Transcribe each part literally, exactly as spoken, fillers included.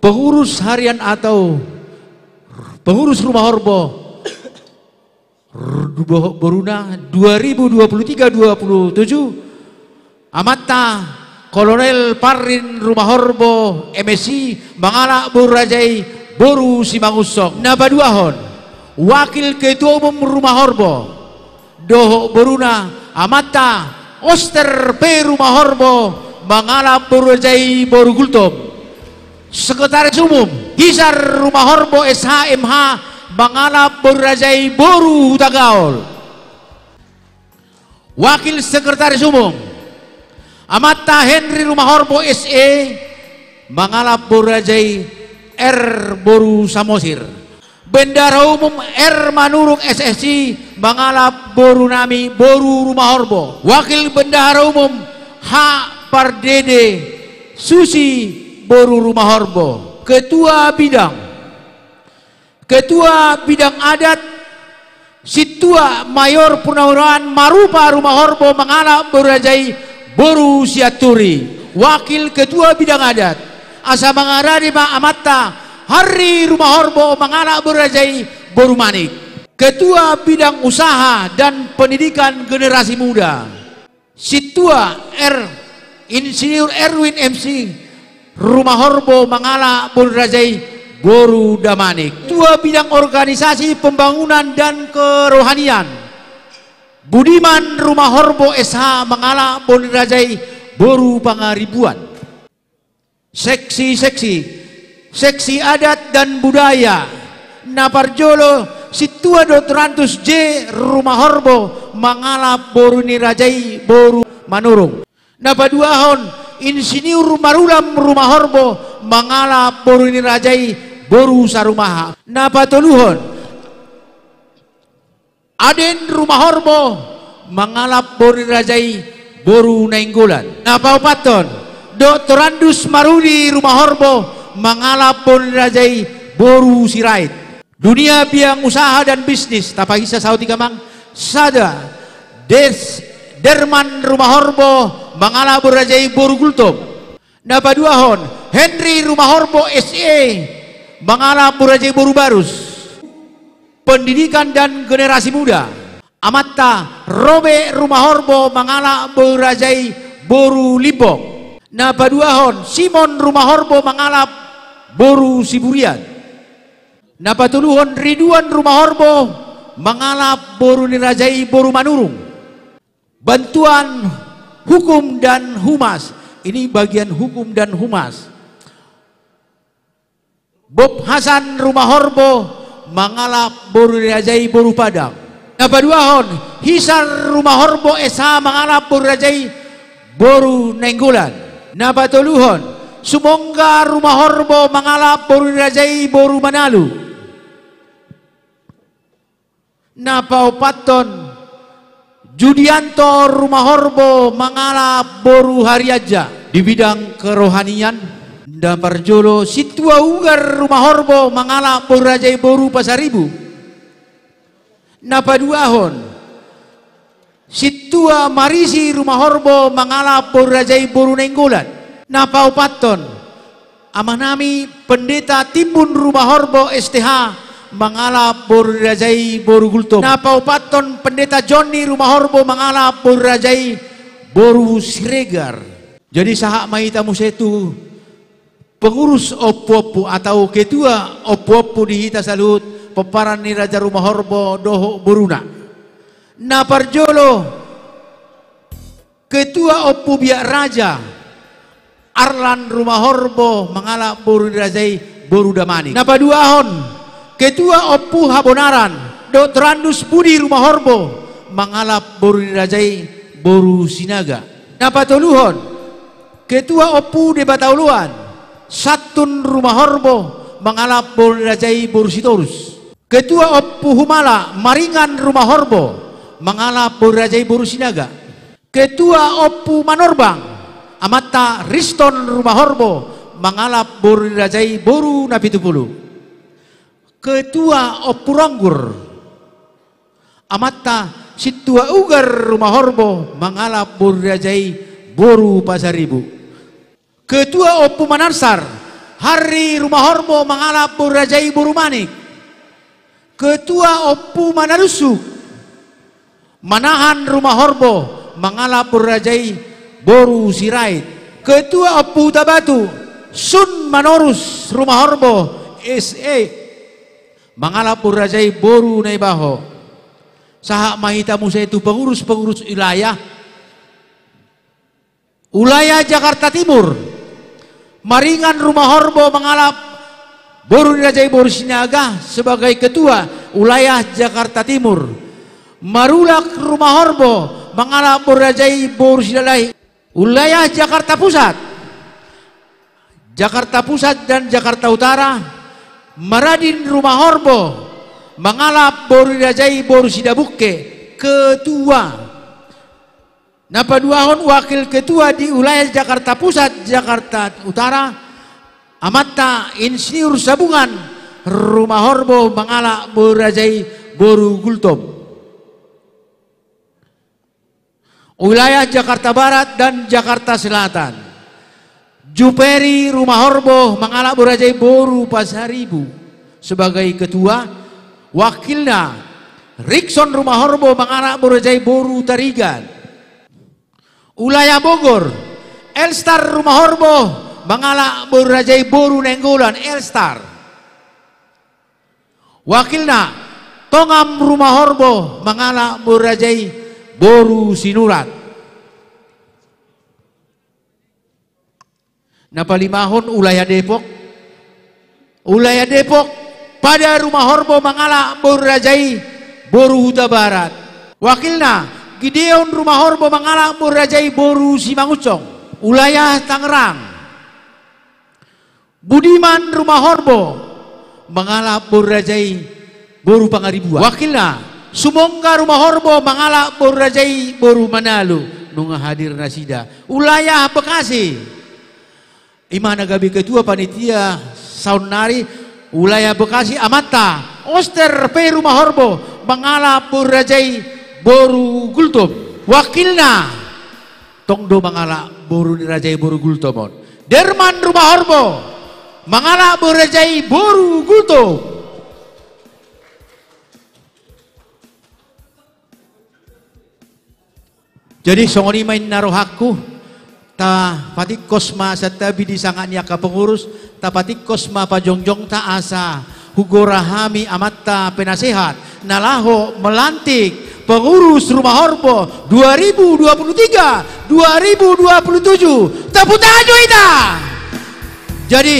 Pengurus harian atau pengurus Rumah Horbo, Dohot Boruna dua ribu dua puluh tiga dua puluh tujuh, Amanta Kolonel Parrin Rumah Horbo, M Si, mangalap boru raja i boru Simangunsong. Na paduahon, Wakil Ketua Umum Rumah Horbo, Dohot Boruna, Amanta Oster P Rumah Horbo, mangalap boru raja i boru Gultom. Sekretaris Umum, Hisar Rumah Horbo S H M H, mangalap boru raja i boru Hutagaol. Wakil Sekretaris Umum, Amanta Henry Rumah Horbo S E, mangalap boru raja i R boru Samosir. Bendahara Umum R Manurung S S I, mangalap boru nami boru Rumah Horbo. Wakil Bendahara Umum H Pardede Susi boru Rumah Horbo. Ketua Bidang, Ketua Bidang Adat, Sintua Mayor Purnawirawan Marupa Rumah Horbo, mangalap boru raja i boru Sianturi. Wakil Ketua Bidang Adat, asa mangarade ma Amanta Harry Rumah Horbo, mangalap boru raja i boru Manik. Ketua Bidang Usaha dan Pendidikan Generasi Muda, Sintua R Insinyur Erwin M Si Rumah Horbo, mangalap boru raja i boru Damanik. Ketua Bidang Organisasi, Pembangunan dan Kerohanian, Budiman Rumah Horbo S H, mangalap boru raja i boru Pangaribuan. Seksi-seksi, Seksi Adat dan Budaya, na parjolo Sintua Doktorandus J Rumah Horbo, mangalap boru ni raja i boru Manurung. Na paduahon, Insinyur Marulam Rumah Horbo, mangalap boru ni raja i boru Sarumaha. Na patoluhon, Aden Rumah Horbo, mangalap boru ni raja i boru Nainggolan. Na paopathon, Doktorandus Marudi Rumah Horbo, mangalap boru ni raja i boru Sirait. Dunia bidang usaha dan bisnis, tapahinsa saotik amang. Sada, Des, Derman Rumah Horbo, mangalap boru ni raja i boru Gultom. Na paduahon, Henry Rumah Horbo S E, mangalap boru raja i boru Barus. Pendidikan dan Generasi Muda, Amanta Robe Rumah Horbo, mangalap boru raja i boru Limbong. Na paduahon, Simon Rumah Horbo, mangalap boru Siburian. Na patoluhon, Riduan Rumah Horbo, mangalap boru ni raja i boru Manurung. Bantuan hukum dan humas. Ini bagian hukum dan humas. Bob Hasan Rumah Horbo, mangalap boru ni raja i boru Padang. Na paduahon, Hisar Rumah Horbo S H, mangalap boru ni raja i boru Nainggolan. Na patoluhon, Sumongga Rumah Horbo, mangalap boru ni raja i boru Manalu. Na paopathon, Judianto Rumah Horbo, mangalap boru Harianja. Di bidang kerohanian, na parjolo Sintua Ugar Rumah Horbo, mangalap boru raja i boru Pasaribu. Na paduahon, Sintua Marisi Rumah Horbo, mangalap boru raja i boru Nainggolan. Na paopathon, amanami Pendeta Timbun Rumah Horbo S T H, mangalap boru ni raja i boru Gultom. Na paopathon, Pendeta Joni Rumah Horbo, mangalap boru ni raja i boru Siregar. Jadi sahat ma hita muse tu pengurus ompu-ompu atau ketua ompu-ompu di hita saluhut, pomparan ni Raja Rumah Horbo dohot boruna. Na parjolo, Ketua Ompu Biak Raja, Arlan Rumah Horbo, mangalap boru ni raja i boru Damanik. Na paduahon, Ketua Ompu Habonaran, Doktorandus Budi Rumah Horbo, mangalap boru ni raja i boru Sinaga. Na patoluhon, Ketua Ompu Debata Oloan, Santun Rumah Horbo, mangalap boru ni raja i boru Sitorus. Ketua Ompu Humala, Maringan Rumah Horbo, mangalap boru ni raja i boru Sinaga. Ketua Ompu Manorbang, Amanta Riston Rumah Horbo, mangalap boru ni raja i boru Napitupulu. Ketua Ompu Ronggur, Amanta Sintua Ugar Rumah Horbo, mangalap boru ni raja i boru Pasaribu. Ketua Ompu Manansar, Harry Rumahorbo mangalap boru raja i boru Manik. Ketua Ompu Manadunsuk. Manahan Rumahorbo mangalap boru raja i boru Sirait. Ketua Ompu Hutabatu, Sun Manorus Rumahorbo S E, mangalap boru raja i boru Naibaho. Sahat ma hita muse tu pengurus-pengurus wilayah. Wilayah Jakarta Timur, Maringan Rumahorbo mangalap boru ni raja i boru Sinaga sebagai ketua wilayah Jakarta Timur. Marulak Rumahorbo mangalap boru raja i boru Silalahi. Wilayah Jakarta Pusat, Jakarta Pusat dan Jakarta Utara, Maradin Rumahorbo mangalap boru ni raja i boru Sidabungke, ketua. Na paduahon, wakil ketua di wilayah Jakarta Pusat, Jakarta Utara, Amanta Insinyur Sabungan Rumahorbo mangalap boru raja i boru Gultom. Wilayah Jakarta Barat dan Jakarta Selatan. Juperi Rumahorbo mangalap boru raja i boru Pasaribu sebagai ketua, wakilna Rikson Rumahorbo mangalap boru raja i boru Tarigan. Wilayah Bogor, Elstar Rumahorbo mangalap boru raja i boru Nainggolan, Elstar. Wakilna, Tongam Rumahorbo mangalap boru raja i boru Sinurat. Na palimahon, wilayah Depok. Wilayah Depok, Pada Rumahorbo mangalap boru raja i boru Hutabarat. Wakilna, Gideon Rumahorbo mangalap boru raja i boru Simangunsong. Wilayah Tangerang, Budiman Rumahorbo mangalap boru raja i boru Pangaribuan. Wakilna, Sumongga Rumahorbo mangalap boru raja i boru Manalu. Nunga hadir nasida. Wilayah Bekasi, i ma na gabe ketua panitia saonnari, wilayah Bekasi, Amanta Oster P Rumahorbo mangalap boru raja i boru Gultom. Wakilna, tong do mangalap boru ni raja i boru Gultom on. Derman Rumahorbo mangalap boru raja i boru Gultom. Jadi songon i ma inna rohangku, tapatingkos ma santabi di sangap ni angka pengurus, tapatingkos ma pajongjongta asa hugora hami amanta penasehat na laho melantik pengurus Rumahorbo dua ribu dua puluh tiga, dua ribu dua puluh tujuh. Tepuk tangan jo hita. Jadi,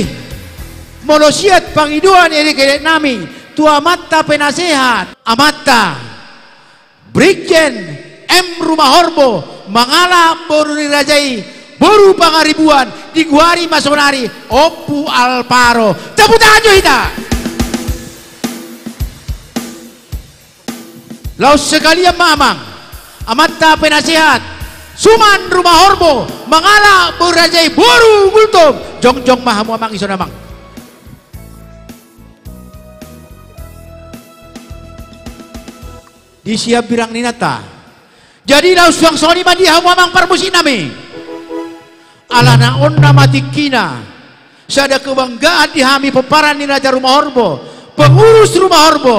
molo siat pangidoan elek-elek nami tu amanta penasehat, amanta Brigjen M Rumahorbo mangalap boru ni raja i boru Pangaribuan, digoari ma sonari Ompu Alvaro. Tepuk tangan jo hita. Laos sekalian ma amang, amanta penasehat Suman Rumahorbo mangalap boru raja i boru Gultom. Jongjong ma hamu amang, dison amang. Di sian birang ni inanta. Jadi laos suang songon i ma di hamu amang parmusik nami. Alana on nama tingkina, sada kebanggaan di hami pomparan ni Raja Rumahorbo, pengurus Rumahorbo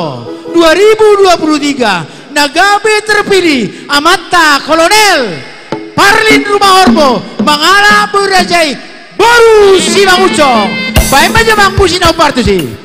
dua ribu dua puluh tiga, na gabe terpilih amanta Kolonel Parlin Rumahorbo mangalap boru raja i boru Simangunsong. Baen ma jo amang musik na hombar tusi.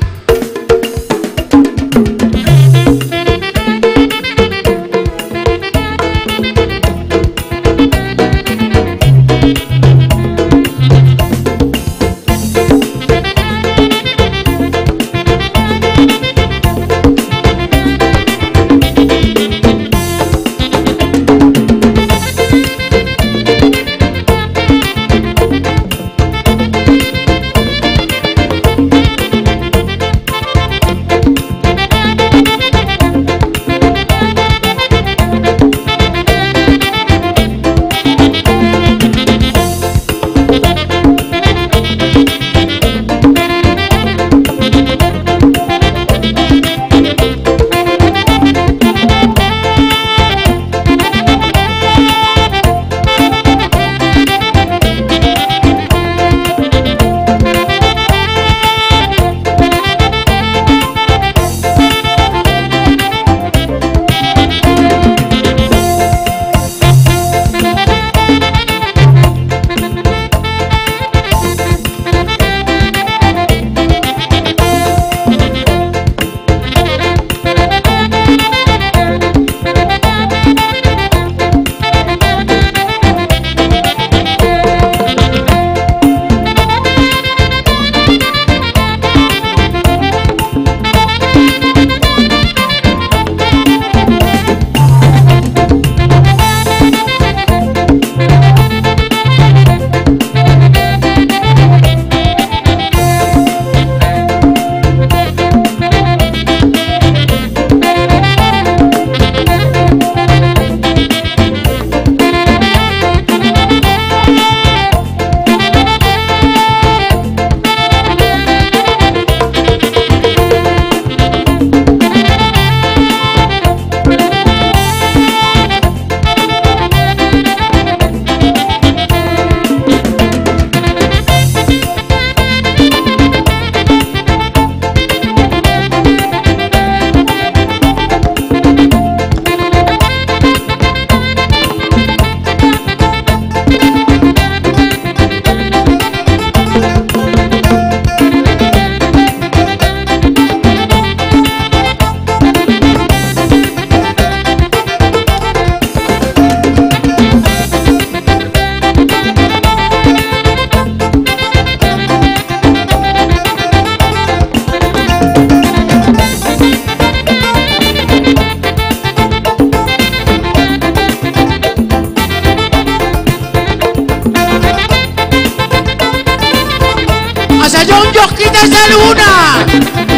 Hita saluhutna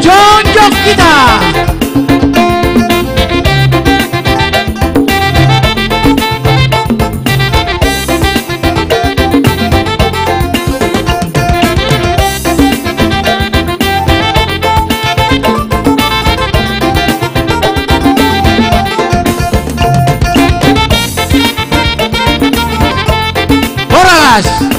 jongjong hita. Horas.